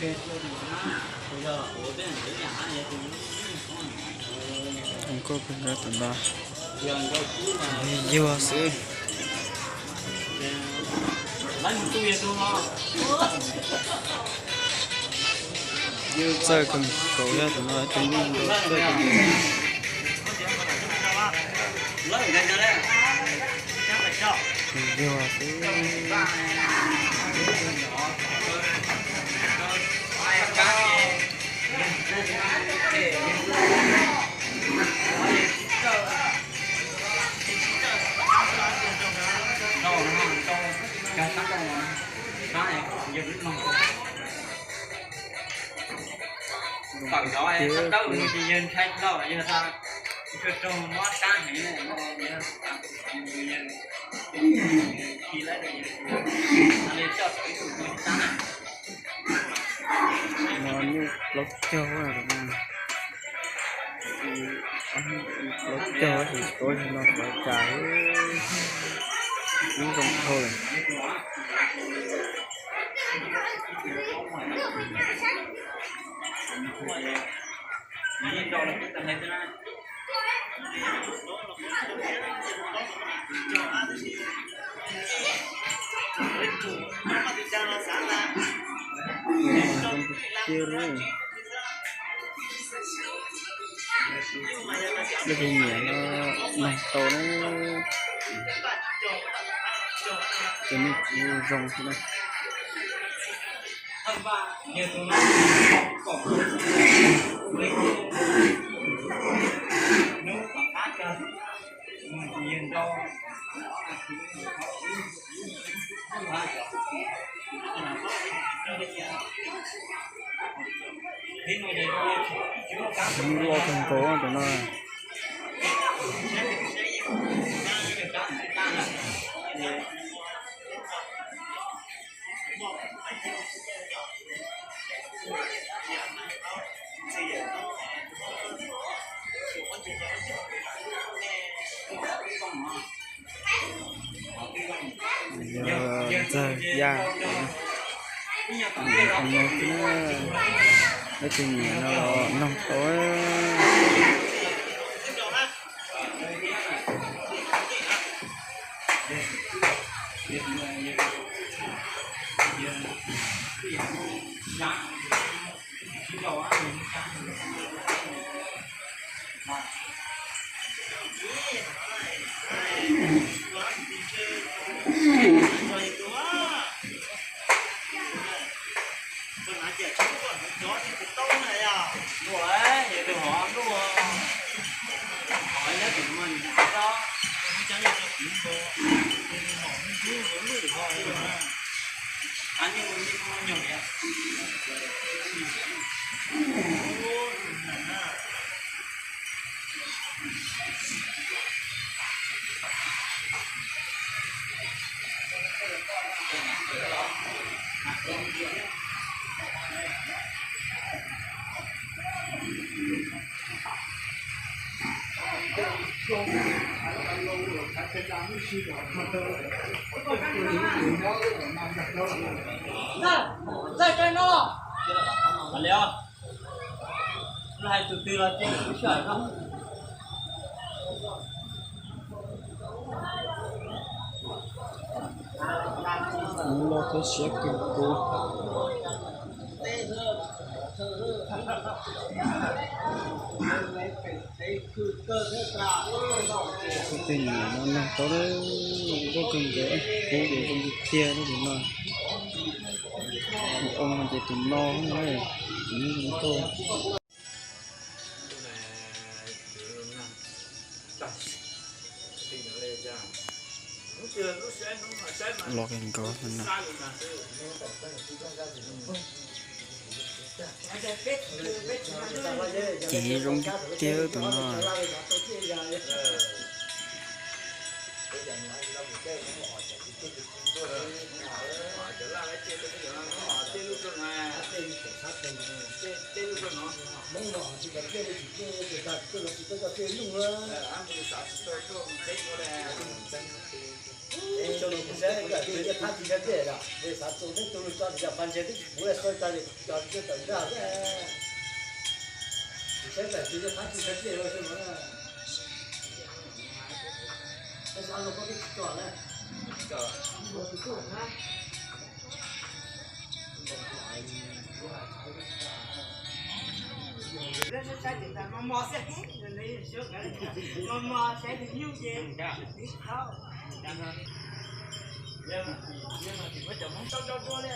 Zoo nkauj kawg nkaus tus no, yuag xwb. Txawj kawg nkaus, yog tus no tus nyuj nraug txawj kawg nkaus. Yuag xwb. Tawm no sab dawb no ces yawg ntshai hlo, yawg tsa tsuag tsuag mob sab heev, yawg khi lawm, yawg coj tau ib tug no sab na. No nyuj plaub caug, plaub caug tab sis tuav li no xyov cas ib zoo dhau lawm. Leej twg nyiam no noog tau na, tus me kuv zoo xwb na. Loj kawg nkaus tus no. Yog ntxawg yaj, no xwb, leej twg nyiam no los noog tau. Loj thiab siab kawg nkaus. Tus twg nyiam no noog tau, zoo nkauj kawg nkaus, kub ces zoo tiag tiag li tus no. Mus ua no ces tus no, tus no zoo nkauj. Loj kawg nkaus na. Ces zoo tiag tiag tus no. Hmoob no tsis tau tiaj li, tsis tuaj, tsis tuaj, tsis tuaj coj tiaj nyoog na. Xyoo no kuv saib kuv niam txiv nyiaj qab tsis ntshaw tiaj lawm, xav txog peb tug lug tso tsis yog pab ntshe twb tsis puv li, xav tau li cov tsis tawm nrag. Kuv saib niam txiv nyiaj qab tsis ntshaw tiaj lawm xyoo no. Peb sab laug koj twb tsis tso na. Mos mos saib tus nyuj ces, yog no tsis muab cov Hmoob tau tso dua li.